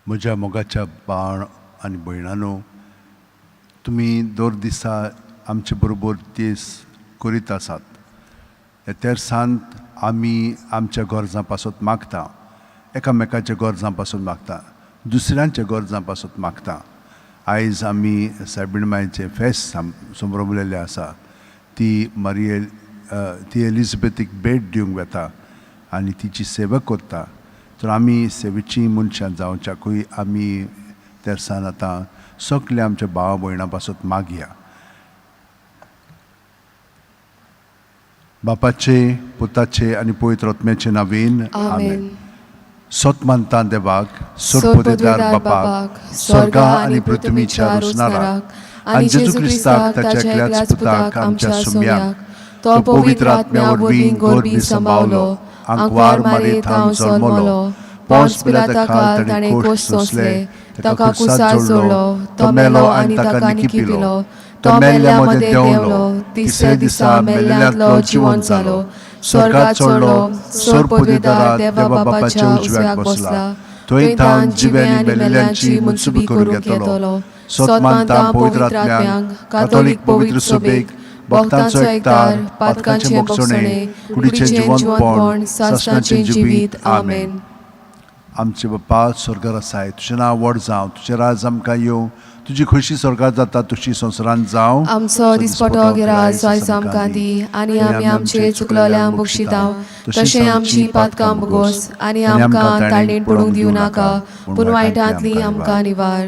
म्हज्या मोगाच्या बाळ आनी भयणानो, तुमी दर दिसा आमचे बरोबर तेस करीत आसात. ह्या तेरसांत आमी आमच्या गरजां पासत मागता, एकामेकाच्या गरजां पासून मागता, दुसऱ्यांच्या गरजां पासत मागता. आयज आमी सायबीण मायचें फेस्त समरमलेलें आसा. ती मारियल ती एलिजबेथीक भेट दिवंक वता आनी तिची सेवा करता. तर आमी सेवेचीं मनशां जावच्याकूय आमी तेरसान आतां सगल्या आमच्या भावा भयणां पासत मागया. बापाचे, पुताचे आनी पवित्र आत्म्याचे नांवान आमेन. सत मानता देवाक, सोरपदेदार बापाक, स्वर्गा आनी पृथ्वीच्या रोसणाराक, आनी जेजू क्रिस्ताक ताच्या एकल्याच पुताक आमच्या सुम्याक, तो पवित्र आत्म्या वरवीं गोरबी सांबावलो, आंकवार मारी थावन जल्मलो, पोंस पिलाता खाल ताणें कोश सोंसले, ताका कुसार जोडलो, तो मेलो आनी ताका निकिपिलो, तो मेल्ल्या मदें देंवलो, तिसऱ्या दिसा मेल्ल्यांतलो जिवन जालो, स्वर्गात चडलो, सोरपदवेदारा देवा बापाच्या उजव्याक बसला, थंय थावन जिवे आनी मेल्ल्यांची मनसुबी करूंक येतलो. सत मानता पवित्र आत्म्यांक, कातोलीक पवित्र सभेक, भक्तांचो एकतार, पातकांचें भोगसणें, कुडीचें जिवंतपण, सासणाचें जिवीत. आमेन. आमचे बापा स्वर्गार आसाय, तुजें नांव व्हड जावं, तुजें राज आमकां येवं, तुजी खोशी स्वर्गार जाता तशी संवसारांत जावं. आमचो दिसपटो गिरास आयज आमकां दी आनी आमी आमचे चुकलोल्यांक बक्षितांव तशें आमची पातकां भोगोस आनी आमकां ताळणेन पडूंक दिवं नाका, पूण वायटांतली आमकां निवार.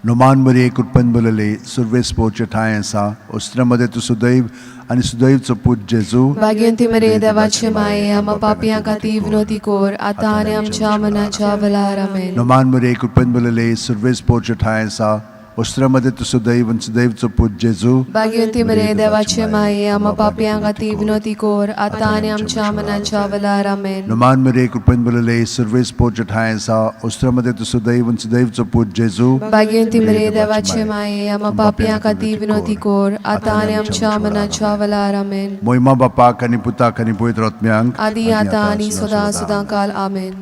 नोमान मरिये कृपेन भरलेले, सुर्वेस पोवचे ठांय आसा, ओस्त्र्यामध्ये तूं सुदैव आनी सुदैवचो पूत जेजू. भाग्यंती मरिये, देवाचे माये, आमा पापयां खातीर विनोती कोर, आतां आनी आमच्या मनाच्या वेळार. आमेन. नोमान मरिये कृपेन भरलेले, सुर्वेस पोवचे ठांय आसा, ओस्त्र्यामध्ये तूं सुदैव आनी सुदैवचो पूत जेजू. भाग्यवंती मरिये, देवाचे माये, आमा पापयां खातीर विनोती कोर, आतां आनी आमच्या मनाच्या वेळार. आमेन. नोमान मरिये कृपेन भरलेले, सुर्वेस पोवचे ठांय आसा, ओस्त्र्यामध्ये तूं सुदैव आनी सुदैवचो पूत जेजू. भाग्यवंती मरिये, देवाचे माये, आमा पापयां खातीर विनोती कोर, आतां आनी आमच्या मनाच्या वेळार. आमेन. मोहिमा बापाक आनी पुताक आनी पवित्र आत्म्यांक, आदी आतां आनी सदां सदां काल. आमेन.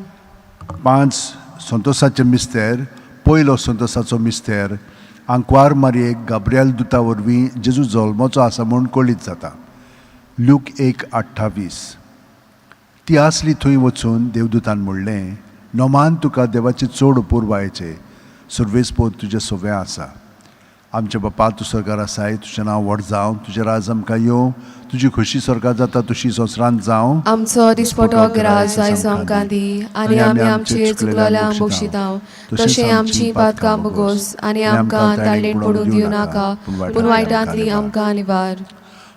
पांच संतोसाचे मिस्तेर. पयलो संतोसाचो मिस्तेर, आंकवार मारयेक गाब्रियल दुता वरवीं जेजू जल्मचो आसा म्हूण कळीत जाता. लूक 1:28. ती आसली थंय वचून देवदूतान म्हणलें, नोमान तुका देवाचे चड अपुरबायेचे, सुर्वेस पोत तुजें सोवें आसा. आमच्या बापा, तूं स्वर्गार आसाय, तुजें नांव व्हड जावं, तुजें राज आमकां येवं, तुजी खोशी स्वर्गार जाता तशी संवसारांत जावं. आमचो दिसपटो गिरास आयज आमकां दी आनी आमी आमचे चुकलोल्यांक बक्षितांव तशें आमची पातकां भोगोस आनी आमकां ताळणेन पडूंक दिवं नाका, पूण वायटांतली आमकां निवार.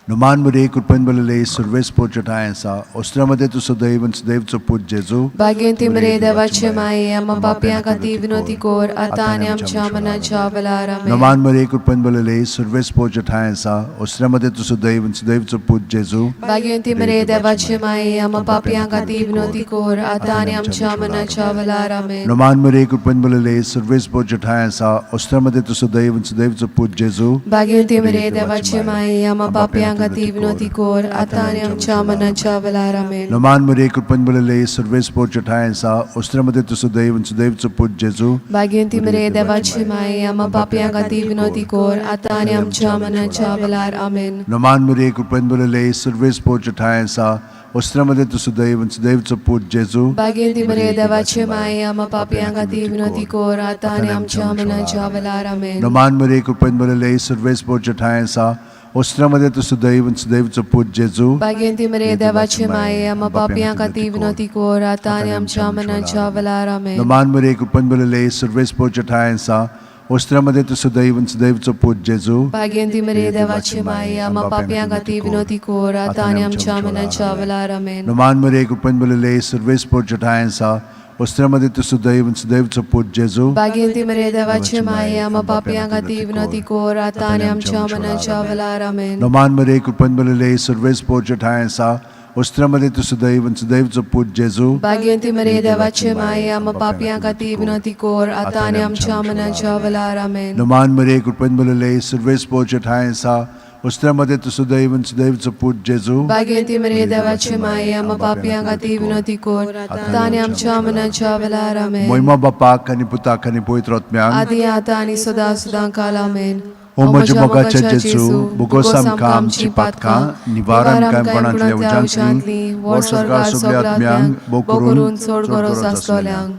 नोमान मरिये कृपेन भरलेले, सुर्वेस पोवचे ठांय आसा, ओस्त्र्यामध्ये तूं सदैव आनी सुदैवचो पूत जेजू. भाग्यवंती मरिये, देवाचे माये, आमा पापयां खातीर विनोती कोर, आतां आनी आमच्या मनाच्या वेळार. आमेन. नोमान मरिये कृपेन भरलेले, सुर्वेस पोवचे ठांय आसा, ओस्त्र्यामध्ये तूं सदैव आनी सुदैवचो पूत जेजू. भाग्यवंती मरिये, देवाचे माये, आमा पापयां खातीर विनोती कोर, आतां आनी आमच्या मनाच्या वेळार. आमेन. नोमान मरिये कृपेन भरलेले, सुर्वेस पोवचे ठांय आसा, ओस्त्र्यामध्ये तूं सदैव आनी सुदैवचो पूत जेजू. भाग्यवंती मरिये, देवाचे माये, आमा पापयां खातीर विनोती कोर, आतां आनी आमच्या मनाच्या वेळार. आमेन. नोमान मरिये कृपेन भरलेले, सुर्वेस पोवचे ठांय आसा, ओस्त्र्यामध्ये तूं सदैव आनी सुदैवचो पूत जेजू. भाग्यवंती मरिये, देवाची माये, आमा पापयां खातीर विनोती कोर, आतां आनी आमच्या मनाच्या वेळार. आमेन. नोमान मरिये कृपेन भरलेले, सुर्वेस पोवचे ठांय आसा, ओस्त्र्यामध्ये तूं सदैव आनी सुदैवचो पूत जेजू. भाग्यवंती मरिये, देवाची माये, आमा पापयां खातीर विनोती कोर, आतां आनी आमच्या मनाच्या वेळार. आमेन. नोमान मरिये कृपेन भरलेले, सुर्वेस पोवचे ठांय आसा, ओस्त्र्यामध्ये तूं सदैव आनी सुदैवचो पूत जेजू. भाग्यवंती मरिये, देवाची माये, आमा पापयां खातीर विनोती कोर, आतां आनी आमच्या मनाच्या वेळार. आमेन. नोमान मरिये कृपेन भरलेले, सुर्वेस पोवचे ठांय आसा, ओस्त्र्यामध्ये तूं सदैव आनी सुदैवचो पूत जेजू. भाग्यवंती मरिये, देवाची माये, आमा पापयां खातीर विनोती कोर, आतां आनी आमच्या मनाच्या वेळार. आमेन. नोमान मरिये कृपेन भरलेले, सुर्वेस पोवचे ठांय आसा, ओस्त्र्यामध्ये तूं सदैव आनी सुदैवचो पूत जेजू. भाग्यवंती मरिये, देवाची माये, आमा पापयां खातीर विनोती कोर, आतां आनी आमच्या मनाच्या वेळार. आमेन. नोमान मरिये कृपेन भरलेले, सुर्वेस पोवचे ठांय आसा, ओस्त्र्यामध्ये तूं सदैव आनी सुदैवचो पूत जेजू. भाग्यवंती मरिये, देवाचे माये, आमा पापयां खातीर विनोती कोर, आतां आनी आमच्या मनाच्या वेळार. आमेन. नोमान मरिये कृपेन भरलेले, सुर्वेस पोवचे ठांय आसा, उस्त्या मदें तूं सुदैव आनी सुदैवचो पूत जेजू. बागेंती मरे देवाचे माये, आमा पापयां खातीर विनवती कर, आतां आनी आमच्या मनाच्या वेळार. आमेन. मोहिमा बापाक आनी पुताक आनी पवित्र आत्म्याक. आदी आतां आनी सदां सदां काल. आमेन. ओ म्हज्या मोगाच्या जेजू, बोगोस आमकां आमची पातकां, निवार आमकां कोणांतल्या उज्यांतली, व्हड स्वर्गार सगल्या आत्म्यांक, भोव करून चड गरज आसतल्यांक.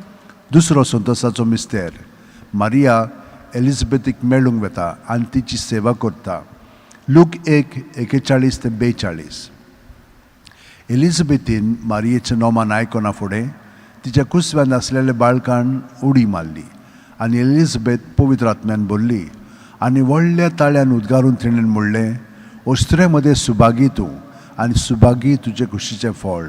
दुसरो संतोसाचो मिस्तेर, मारिया एलिझाबेथीक मेळूंक वता आनी तिची सेवा करता. लूक 1:41 ते 42. एलिझाबेथीन मारियेचें नोमान आयकना फुडें तिच्या कुसव्यान आसलेल्या बाळकान उडी मारली आनी एलिझाबेथ पवित्र आत्म्यान भरली आनी व्हडल्या ताळ्यान उद्गारून तिणें म्हणलें, ओस्त्रे मदें सुभागी तूं आनी सुभागी तुजे कुशीचें फळ.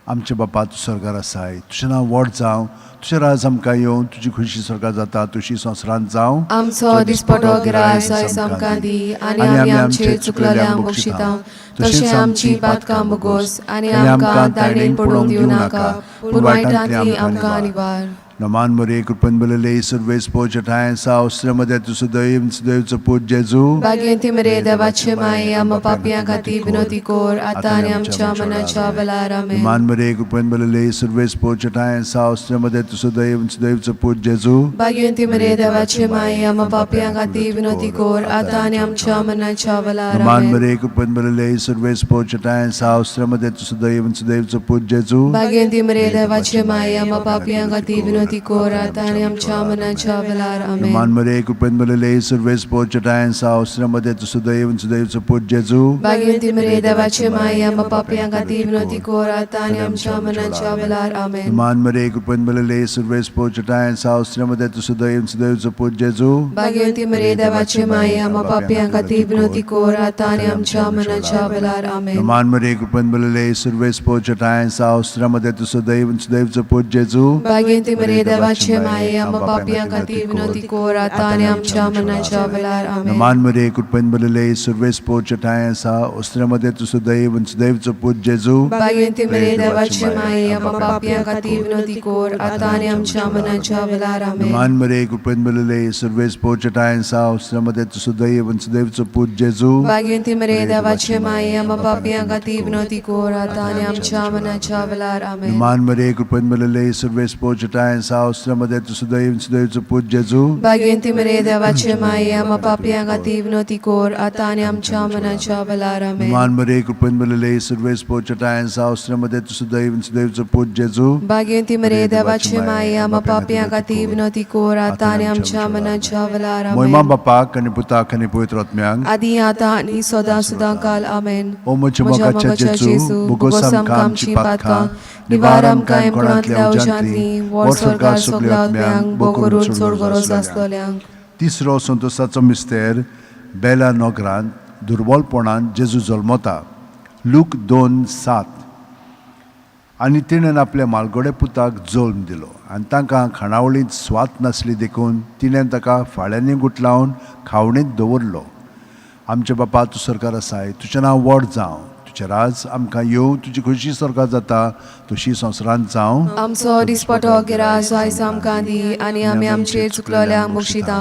आमचे बापा, तूं स्वर्गार आसाय, तुजें नांव व्हड जावं, तुजें राज आमकां येवं, तुजी खुशी स्वर्गार जाता तुशी संवसारांत जावं. आमचो दिसपटो गिरास आयज आमकां दी आनी आमी आमचे चुकलेल्यांक बक्षिता तशें आमची पातकां बोगोस आनी आमकां ताणें पडूंक दिवं नाका, पूण वायटांतली आमकां निवार. नमान मरे, कृपेन बरलेले, सर्वेस पोचठांय सा ऑस्ट्रेमध्ये तूं सुदैव सुदैवचो पूत जेजू. बागेंती मरे देवाचे माये, आमा पापयां खातीर विनवती कर, आतां आनी आमच्या मनाच्या वेळार. आमेन. नमान मरे, कृपेन बरलेले, सर्वेस पोचठांय सा ऑस्ट्रेमध्ये तूं सुदैव सुदैवचो पूत जेजू. बागेंती मरे देवाचे माये, आमा पापयां खातीर विनवती कर, आतां आनी आमच्या मनाच्या वेळार. नमान आमेन. मरे, कृपेन बरलेले, सर्वेस पोचठांय सा ऑस्ट्रेमध्ये तूं सुदैव सुदैवचो पूत जेजू. बागेंती मरे देवाचे माये, आमा पापयां खातीर विनवती कर, आतां आनी आमच्या मनाच्या वेळार. आमेन. नमान मरे, कृपेन बरलेले, सर्वेस पोचठांय सा ऑस्ट्रेमध्ये तूं सुदैव सुदैवचो पूत जेजू. बागेंती मरे देवाचे माये, आमा पापयां खातीर विनवती कर, आतां आनी आमच्या मनाच्या वेळार. आमेन. नमान मरे, कृपेन बरलेले, सर्वेस पोचठांय सा ऑस्ट्रेमध्ये तूं सुदैव सुदैवचो पूत जेजू. बागेंती मरे देवाचे माये, आमा पापयां खातीर विनवती कर, आतां आनी आमच्या मनाच्या वेळार. आमेन. नमान मरे, कृपेन बरलेले, सर्वेस पोचठांय सा ऑस्ट्रेमध्ये तूं सुदैव सुदैवचो पूत जेजू. बागेंती मरे देवाचे माये, आमा पापयां खातीर विनवती कर, आतां आनी आमच्या मनाच्या वेळार. आमेन. नमान मरे, कृपेन बरलेले, सर्वेस पोचठांय सा ऑस्ट्रेमध्ये तूं सुदैव सुदैवचो पूत जेजू. बागेंती मरे देवाचे माये, आमा पापयां खातीर विनवती कर, आतां आनी आमच्या मनाच्या वेळार. आमेन. नमान मरे, कृपेन बरलेले, सर्वेस पोचठांय सा ऑस्ट्रेमध्ये तूं सुदैव सुदैवचो पूत जेजू. बागेंती मरे देवाचे माये, आमा पापयां खातीर विनवती कर, आतां आनी आमच्या मनाच्या वेळार. आमेन. नमान मरे, कृपेन बरलेले, सर्वेस पोचठांय सा ऑस्ट्रेमध्ये तूं सुदैव सुदैवचो पूत जेजू. बागेंती मरे देवाचे माये, आमा पापयां खातीर विनवती कर, आतां आनी आमच्या मनाच्या वेळार. आमेन. नमान मरे, कृपेन बरलेले, सर्वेस पोचठांय सा ऑस्ट्रेमध्ये तूं सुदैव सुदैवचो पूत जेजू. बागेंती मरे देवाचे माये, आमा पापयां खातीर विनवती कर, आतां आनी आमच्या मनाच्या वेळार. मोहिमा आमेन. बापाक आनी पुताक आनी पवित्र आत्म्यांक. आदी आतां आनी सदां सदां काल. आमेन. ओ म्हज्या मोगाच्या जेजू, बोगोस आमकां आमची पातकां, निवार आमकां कोणांतल्या उज्यांतली, व्हड स्वर्गार सगल्या आत्म्यांक, भोव करून चड गरज आसतल्यांक. तिसरो संतोसाचो मिस्तेर, बेला नगरांत दुर्बलपणान जेजू जल्मता. लूक 2:7. आनी तिणें आपल्या मालगोडे पुताक जल्म दिलो आनी तांकां खाणावळींत स्वात नासली देखून तिणें ताका फाळ्यांनी गुटलावन खावणींत दवरलो. आमचे बापा, तूं सरकार आसाय, तुजें नांव व्हड जावं, तुजें राज आमकां येवं, तुजी खुशी स्वर्गार जाता तशी संवसारांत जावं. आमचो दिसपटो गिरास आयज आमकां दी आनी आमी आमचे चुकलेल्यांक बक्षिता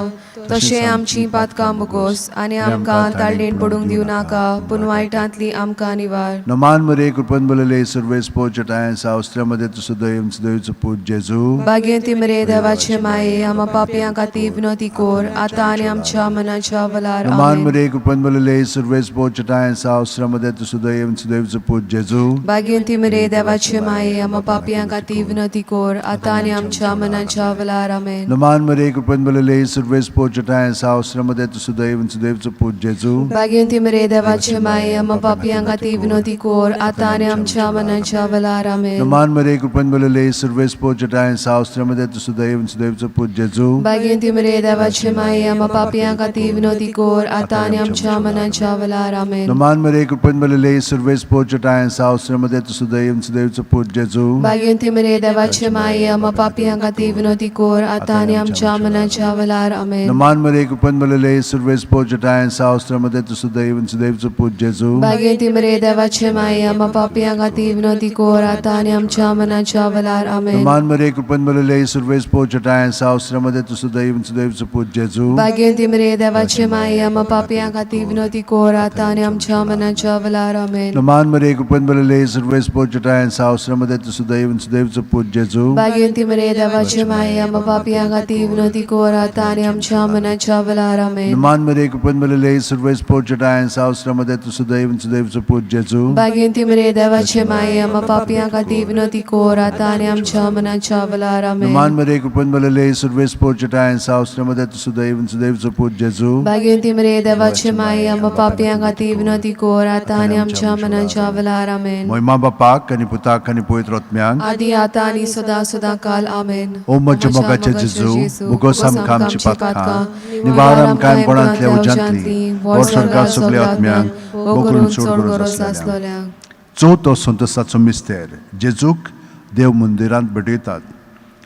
तशें आमची पातकां बोगोस आनी आमकां ताळणेन पडूंक दिवं नाका, पूण वायटांतली आमकां निवार. नमान मरे, कृपन बलले, सर्वेस पोचटाय सावस्त्र्यामध्ये तूं सदैव सदैवचो पूत जेजू. बागेंती मरे देवाचे माये, आमा पापयां खातीर विनवती कोर, आतां आनी आमच्या मनाच्या वलार. नमान आमेन. मरे, कृपन बलले, सर्वेस पोचटाय सावस्त्र्यामध्ये तूं सदैव सदैवचो पूत जेजू. बागेंती मरे देवाचे माये, आमा पापयां खातीर विनवती कोर, आतां आनी आमच्या मनाच्या वलार. आमेन. नमान मरे, कृपन बलले, सर्वेस पोचटाय सावस्त्र्यामध्ये तूं सदैव सदैवचो पूत जेजू. बागेंती मरे देवाचे माये, आमा पापयां खातीर विनवती कोर, आतां आनी आमच्या मनाच्या वलार. आमेन. नमान मरे, कृपन बलले, सर्वेस पोचटाय सावस्त्र्यामध्ये तूं सदैव सदैवचो पूत जेजू. बागेंती मरे देवाचे माये, आमा पापयां खातीर विनवती कोर, आतां आनी आमच्या मनाच्या वलार. आमेन. नमान मरे, कृपन बलले, सुर्वेस पोचटाय सावसरे तू सुदैव सुदैवचो पूत जेजू. भाग्यवंती मरिये देवाचे माये, आम्हा पापयां खातीर विनवती कर आतां आनी आमच्या मनाच्या वेळार. आमेन. नमान मरे कृपेन भरलेले सुर्वेस पोचटाय सावसरे तू सुदैव सुदैवचो पूत जेजू. भाग्यवंती मरिये देवाचे माये, आम्हा पापयां खातीर विनवती कर आतां आनी आमच्या मनाच्या वेळार. आमेन. नमान मरे कृपेन भरलेले सुर्वेस पोचटाय सावसरे तू सुदैव सुदैवचो पूत जेजू. भाग्यवंती मरिये देवाचे माये, आम्हा पापयां खातीर विनवती कर आतां आनी आमच्या मनाच्या वेळार. आमेन. नमान मरे कृपेन भरलेले सुर्वेस पोचटाय सावसरे तू सुदैव सुदैवचो पूत जेजू. भाग्यवंती मरिये देवाचे माये, आम्हा पापयां खातीर विनवती कर आतां आनी आमच्या मनाच्या वेळार. आमेन. नमान मरे कृपेन भरलेले सुर्वेस पोचटाय सावसरे तू सुदैव सुदैवचो पूत जेजू. भाग्यवंती मरिये देवाचे माये, आम्हा पापयां खातीर विनवती कर आतां आनी आमच्या मनाच्या वेळार. आमेन. नमान मरे कृपेन भरलेले सुर्वेस पोचटाय सावसरे तू सुदैव सुदैवचो पूत जेजू. भाग्यवंती मरिये देवाचे माये, आम्हा पापयां खातीर विनवती कर आतां आनी आमच्या मनाच्या वेळार. आमेन. मोहिमा बापाक आनी पुताक आनी पवित्र आत्म्याक, आदी आता आनी सदां सदां काल. आमेन. ओ म्हज्या मोगाच्या जेजू, मुगोस आमकां आमची पातकां, निवार आमकां कोणांतल्या उज्यांतली, व्हड स्वर्गात सगल्या आत्म्यांक, करून चड गरज आसलेल्यांक. चवथो संतोसाचो मिस्तेर, जेजूक देव मंदिरांत भेटयतात.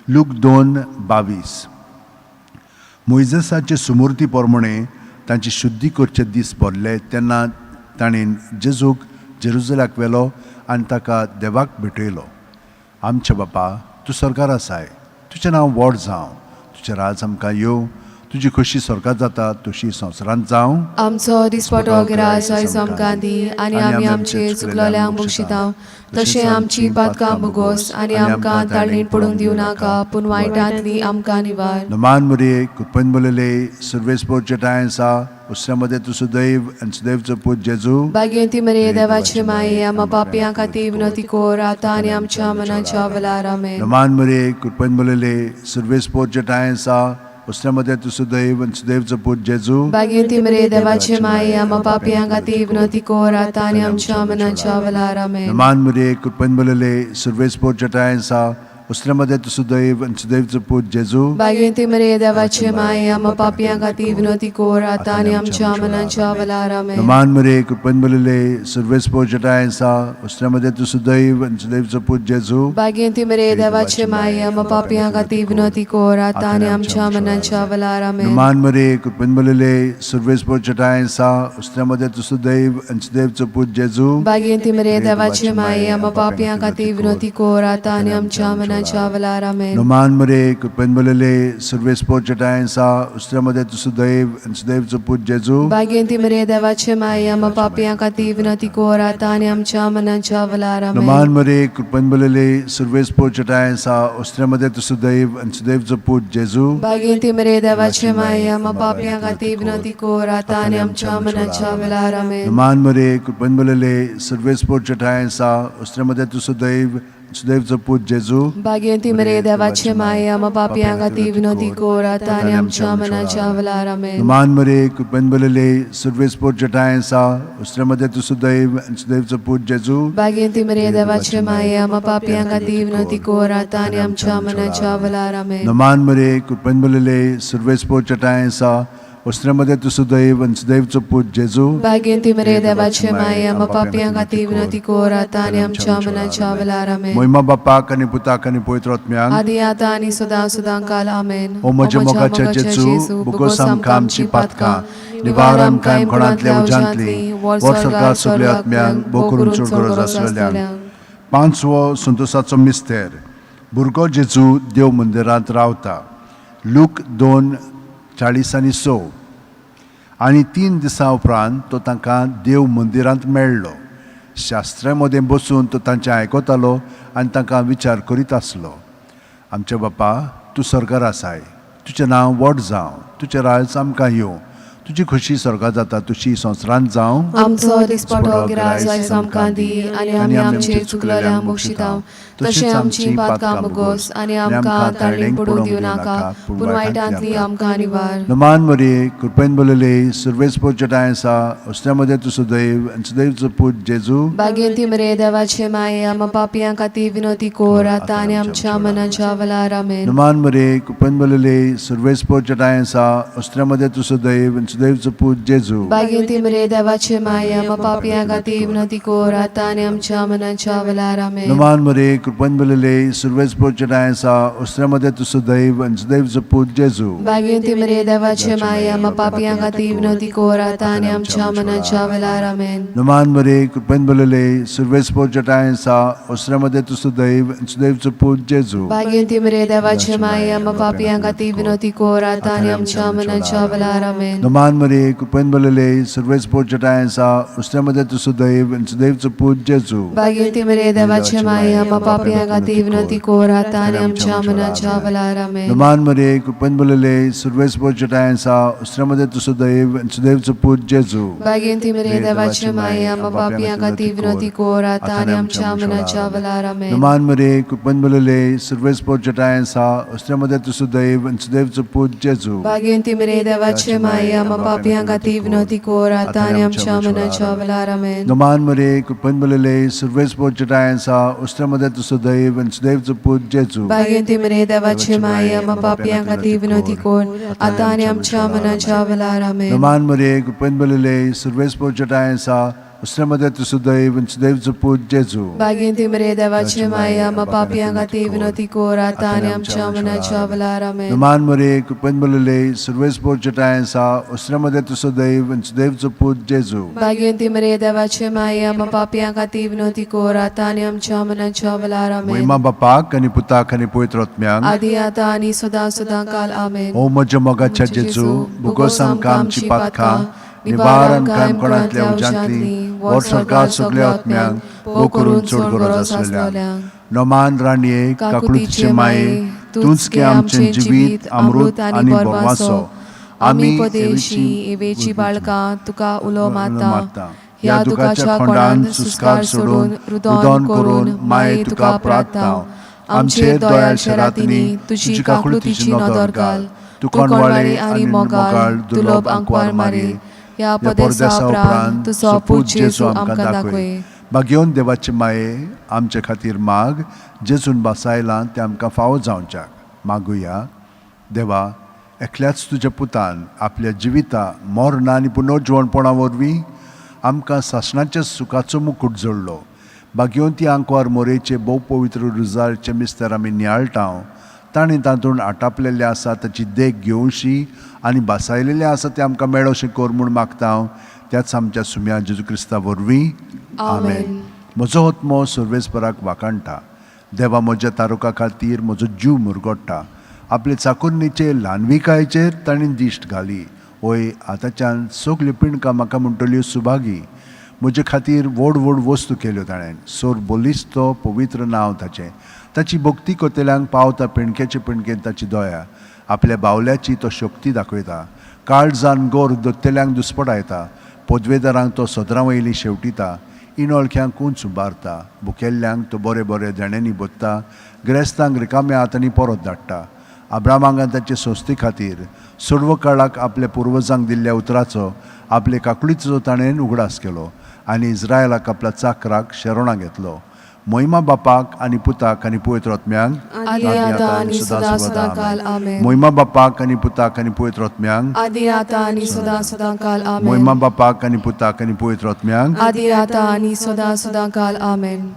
लूक 2:22. मोयजेसाचे सुमूर्ती प्रमाणे तांची शुद्धी करचे दीस भरले तेन्ना ताणें जेजूक जेरुजलाक व्हेलो आनी ताका देवाक भेटयलो. आमच्या बापा, तूं स्वर्गार आसाय, तुजें नांव व्हड जावं, तुजें राज आमकां येवं, तुजी खोशी स्वर्गात जाता तशी संवसारांत जावं. आमचो दिसपटो गिरास आयज आमकां दी आनी आमी आमचे चुकलोल्यांक बक्षितांव तशें आमची पातकां मुगोस आनी आमकां ताळणीन पडूंक दिवं नाका, पूण वायटांतली आमकां निवार. नमान मरिये, कृपेन भरलेले, सुर्वेस पोरचे सा उसऱ्यामध्ये तूं सुदैव आनी सुदैवचो पूत जेजू. भाग्यवंती मरिये देवाचे माये, आम्हा पापयां खातीर विनवती कर आतां आनी आमच्या मनाच्या वेळार. आमेन. नमान मरिये, कृपेन भरलेले, सुर्वेस पोरचे सा उसऱ्यामध्ये तूं सुदैव आनी सुदैवचो पूत जेजू. भाग्यवंती मरिये देवाचे माये, आम्हा पापयां खातीर विनवती कर आतां आनी आमच्या मनाच्या वेळार. आमेन. नमान मरिये, कृपेन भरलेले, सुर्वेस पोरचे सा उसऱ्यामध्ये तूं सुदैव आनी सुदैवचो पूत जेजू. भाग्यवंती मरिये देवाचे माये, आम्हा पापयां खातीर विनवती कर आतां आनी आमच्या मनाच्या वेळार. आमेन. नमान मरिये, कृपेन भरलेले, सुर्वेस पोरचे सा उसऱ्यामध्ये तूं सुदैव आनी सुदैवचो पूत जेजू. भाग्यवंती मरिये देवाचे माये, आम्हा पापयां खातीर विनवती कर आतां आनी आमच्या मनाच्या वेळार. आमेन. नमान मरिये, कृपेन भरलेले, सुर्वेस पोरचे सा उसऱ्यामध्ये तूं सुदैव आनी सुदैवचो पूत जेजू. भाग्यवंती मरिये देवाचे माये, आम्हा पापयां खातीर विनवती कर आतां आनी आमच्या मनाच्या वेळार. आमेन. नमान मरिये, कृपेन भरलेले, सुर्वेस पोरचे सा उसऱ्यामध्ये तूं सुदैव आनी सुदैवचो पूत जेजू. भाग्यवंती मरिये देवाचे माये, आम्हा पापयां खातीर विनवती कर आतां आनी आमच्या मनाच्या वेळार. आमेन. नमान मरिये, कृपेन भरलेले, सुर्वेस पोरचे सा उसऱ्यामध्ये तूं सुदैव आनी सुदैवचो पूत जेजू. भाग्यवंती मरिये देवाचे माये, आम्हा पापयां खातीर विनवती कर आतां आनी आमच्या मनाच्या वेळार. आमेन. नमान मरिये, कृपेन भरलेले, सुर्वेस पोरचे सा उसऱ्यामध्ये तूं सुदैव सुदैवचो पूत जेजू. भाग्यवंती मरिये देवाचे माये, आम्हा पापयां खातीर विनवती कर आतां आनी आमच्या मनाच्या वेळार. आमेन. नमान मरिये, कृपेन भरलेले, सुर्वेस पोरचे सा उसऱ्यामध्ये तूं सुदैव आनी सुदैवचो पूत जेजू. भाग्यवंती मरिये देवाचे माये, आम्हा पापयां खातीर विनवती कर आतां आनी आमच्या मनाच्या वेळार. आमेन. नमान मरिये, कृपेन भरलेले, सुर्वेस पोरचे सा उसऱ्यामध्ये तूं सुदैव आनी सुदैवचो पूत जेजू. भाग्यवंती मरिये देवाचे माये, आम्हा पापयां खातीर विनवती कर आतां आनी आमच्या मनाच्या वेळार. आमेन. मोहिमा बापाक आनी पुताक आनी पवित्र आत्म्याक, आदी आतां आनी सदां सदां काल. आमेन. ओ म्हज्या मोगाच्या जेजू, मुगोस आमकां आमची पातकां, निवार आमकां कोणांतल्या उज्यांतली, व्हड स्वर्गात सगल्या आत्म्यांक, भोव करून चड गरज आसलेल्यांक. पांचवो संतोसाचो मिस्तेर, भुरगो जेजू देव मंदिरांत रावता. लूक 2:46. आनी 3 दिसां उपरांत तो तांकां देव मंदिरांत मेळ्ळो. शास्त्रा मदें बसून तो तांचें आयकतालो आनी तांकां विचार करीत आसलो. आमच्या बापा, तूं स्वर्गार आसाय, तुजें नांव व्हड जावं, तुजें राज आमकां येवं, तुजी खोशी स्वर्गात जाता तशी संवसारांत जावं. आमचो दिसपटो गिरास आयज आमकां दी आनी आमी आमचे चुकलेल्यांक बक्षितांव तशें आमची पातकां मुगोस आनी आमकां ताळणीक पडूंक दिवं नाका, पूण वायटांतली आमकां निवार. नमान मरिये, कृपेन भरलेले, सुर्वेस पोरचे सा उसऱ्यामध्ये तूं सुदैव आनी सुदैवचो पूत जेजू. भाग्यवंती मरिये देवाचे माये, आम्हा पापयां खातीर विनवती कर आतां आनी आमच्या मनाच्या वेळार. आमेन. नमान मरिये, कृपेन भरलेले, सुर्वेस पोरचे सा उसऱ्यामध्ये तूं सुदैव आनी सुदैवचो पूत जेजू. बागेंती मरे देवाचे माया आमा पापयां खातीर विनवती कोर आतां आनी आमच्या मनाच्या वेळार. आमेन. नमान मरे, कृपन बलले, सुर्वेस पोचडाय आसा, उसऱ्या मदें तूं सुदैव आनी सुदैवचो पूत जेजू. बागेंती मरे देवाचे माया आमा पापयां खातीर विनवती कोर आतां आनी आमच्या मनाच्या वेळार. आमेन. नमान मरे, कृपन बलले, सुर्वेस पोचडाय आसा, उसऱ्या मदें तूं सुदैव आनी सुदैवचो पूत जेजू. बागेंती मरे देवाचे माया आमा पापयां खातीर विनवती कोर आतां आनी आमच्या मनाच्या वेळार. आमेन. नमान मरे, कृपन बलले, सुर्वेस पोचडाय आसा, उसऱ्या मदें तूं सुदैव आनी सुदैवचो पूत जेजू. बागेंती मरे देवाचे माया आमा पापयां खातीर विनवती कोर आतां आनी आमच्या मनाच्या वेळार. आमेन. नमान मरे, कृपन बलले, सुर्वेस पोचडाय आसा, उसऱ्या मदें तूं सुदैव आनी सुदैवचो पूत जेजू. बागेंती मरे देवाचे माया आमा पापयां खातीर विनवती कोर आतां आनी आमच्या मनाच्या वेळार. आमेन. नमान मरे, कृपन बलले, सुर्वेस पोचडाय आसा, उसऱ्या मदें तूं सुदैव आनी सुदैवचो पूत जेजू. बागेंती मरे देवाचे माया आमा पापयां खातीर विनवती कोर आतां आनी आमच्या मनाच्या वेळार. आमेन. नमान मरे, कृपन बलले, सुर्वेस पोचडाय आसा, उसऱ्या मदें तूं सुदैव आनी सुदैवचो पूत जेजू. बागेंती मरे देवाचे माया आमा पापयां खातीर विनवती कोर आतां आनी आमच्या मनाच्या वेळार. आमेन. नमान मरे, कृपन बलले, सुर्वेस पोचडाय आसा, उसऱ्या मदें तूं सुदैव आनी सुदैवचो पूत जेजू. बागेंती मरे देवाचे माया आमा पापयां खातीर विनवती कोर आतां आनी आमच्या मनाच्या वेळार. आमेन. नमान मरे, कृपन बलले, सुर्वेस पोचडाय आसा, उसऱ्या मदें तूं सुदैव आनी सुदैवचो पूत जेजू. बागेंती मरे देवाचे माया आमा पापयां खातीर विनवती कोर आतां आनी आमच्या मनाच्या वेळार. आमेन. महिमा बापाक आनी पुताक आनी पवित्र आत्म्याक. आदी आतां आनी सदां सदां काल. आमेन. ओ म्हज्या मोगाच्या जेजू, भुगोस आमकां आमची पातकां, निवार आमकां कायमकोणांतल्या उज्यांतली, व्हड स्वर्गात सगल्या आत्म्यांक, भोव करून चड गरज आसलेल्यांक. नोमान राणये, काकुळतीचे माये, तूंच के आमचें जिवीत, अमृत आनी बोरवासो. आमी पदेशी एवेची बाळकां तुका उलो मारता. ह्या दुखाच्या कोणान सुस्कार सोडून रुदन करून माये तुका प्रार्थना. आमचेर दोळ्याच्या रातींनी तुजी काकुळतीची नदर घाल. तूं कोणवाळे आनी मोगाळ दुर्लभ आंकवार मारी, ह्या पदेसा उपरांत तुजो पूत जेजू आमकां दाखय. बागेवन देवाचे माये, आमचे खातीर माग, जेजून बासायलां तें आमकां फावो जावच्याक. मागुया. देवा, एकल्याच तुज्या पुतान आपल्या जिविता, मरण आनी पुनर्जिवणपणा वरवीं आमकां सासणाच्या सुखाचो मुकूट जोडलो. बागेवंती आंकवार मोरेचे भोव पवित्र रुजारचे मिस्तर आमी नियाळटा. ताणें तातूंत आटापलेलें आसा ताची देख घेवशी आनी बासायलेलें आसा तें आमकां मेळोशें कर म्हूण मागता हांव, त्याच आमच्या सुम्या जेजू क्रिस्ता वरवीं. आमेन. म्हजो आत्मो सर्वेस्पराक वाखाणटा. देवा म्हज्या तारुका खातीर म्हजो जीव मुरगोडटा. आपले चाकुरणीचे ल्हानविकायेचेर ताणें दिश्ट घाली. वय, आतांच्यान सगल्यो पिंडकां म्हाका म्हणटल्यो सुभागी. म्हजे खातीर व्हड व्हड वस्तू केल्यो ताणें. सोर बलिश्त पवित्र नांव ताचें. ताची भक्ती करतल्यांक पावता पिणक्याचे पिणकेन ताची दया. आपल्या बावल्याची तो शक्ती दाखयता. काळजान गोर दोत्तेल्यांक दुस्पटायता. पदवेदारांक तो सदरां वयली शेवटिता. इनोळख्यांक उंच उबारता. भुकेल्ल्यांक तो बरे बरे देण्यांनी भरता. गिरेस्तांक रिकाम्या हातांनी परत धाडटा. अब्रामाक आनी ताचे संस्थे खातीर सर्व काळाक आपल्या पुर्वजांक दिल्ल्या उतराचो, आपले काकुळीचो ताणें उगडास केलो आनी इस्रायलाक आपल्या चाकराक शरणां घेतलो. महिमा बापाक आनी पुताक आनी पवित्र आत्म्याक. आदी आतां आनी सदां सदां काल. आमेन. महिमा बापाक आनी पुताक आनी पवित्र आत्म्याक. आदी आतां आनी सदां सदां काल. महिमा आमेन. बापाक आनी पुताक आनी पवित्र आत्म्याक. आदी आतां आनी सदां सदां काल. आमेन.